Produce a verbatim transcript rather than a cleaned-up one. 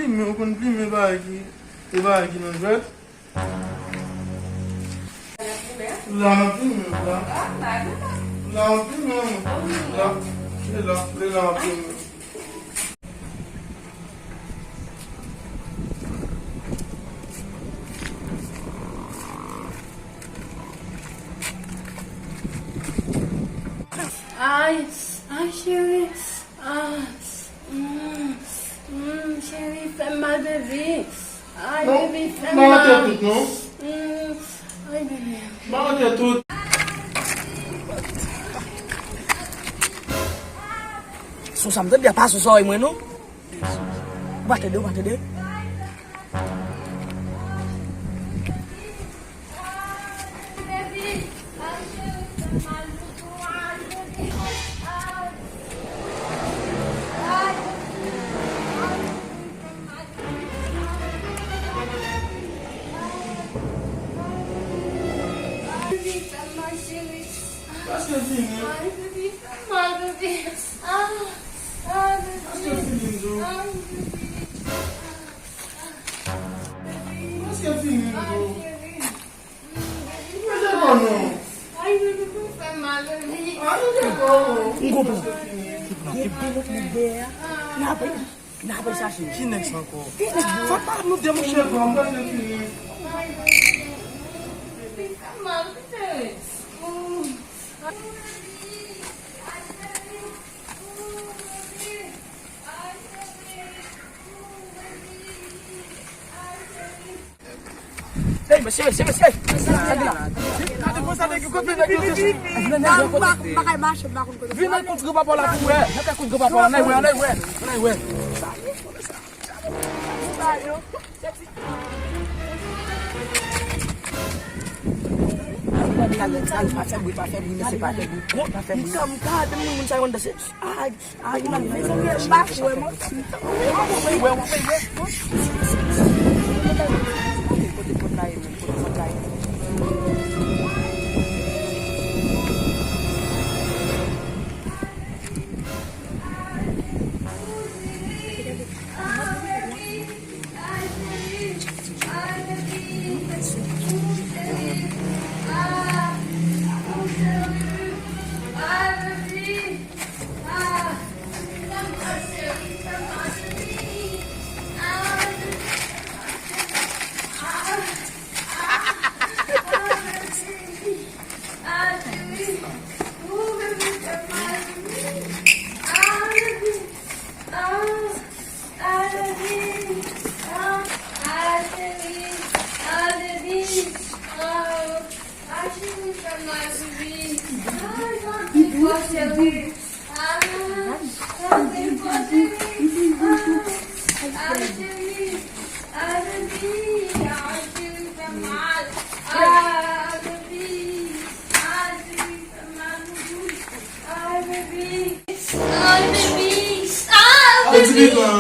Plimen, ou konn plimen bagay ki, e bagay ki nan jwèt? La nan plimen, la. La nan plimen, la. E la, e la nan plimen. Ay, ay, cheri. Ah, mm, mm, cheri, fè m mal, baby. Ay, baby, fè m mal. Non, m pa antre tout, non. Mm, ay, baby. M pa antre tout. Son sa m tande a pa sou zòrèy mwen, non. Ou pa tande, ou pa tande. Pase vini. Pase vini, Zo. Pase vini, Zo. Mete kò nou. Ay, baby, pou fè mal, baby. Ay, mete kò nou. M konprann. Depi nou pran dèyè a, n ap, n ap chache. Ki nèg sa ankò? Fòk pa nou demouche, bro. Ay, baby, baby, fè mal, baby. Ey, mesye, mesye, mesye! Gade konsa nèg yo kanpe, nèg yo kanpe. Vin nan kont granpapa w la pou wè. Nan kay kont granpapa w la, ann al wè, ann al wè, ann al wè. Al, al, al, pa fè bri, pa fè bri, mesye, pa fè bri. Gwo, pa fè bri. M ka, m ka tande moun, moun sa yo anndan se. Ay, ay, mezanmi, m pa kwè, mwen. Kote, kote, kote pòt la ye menm, kote pòt la ye. Ay, baby. Ay, baby. Ay, baby. Ay, baby.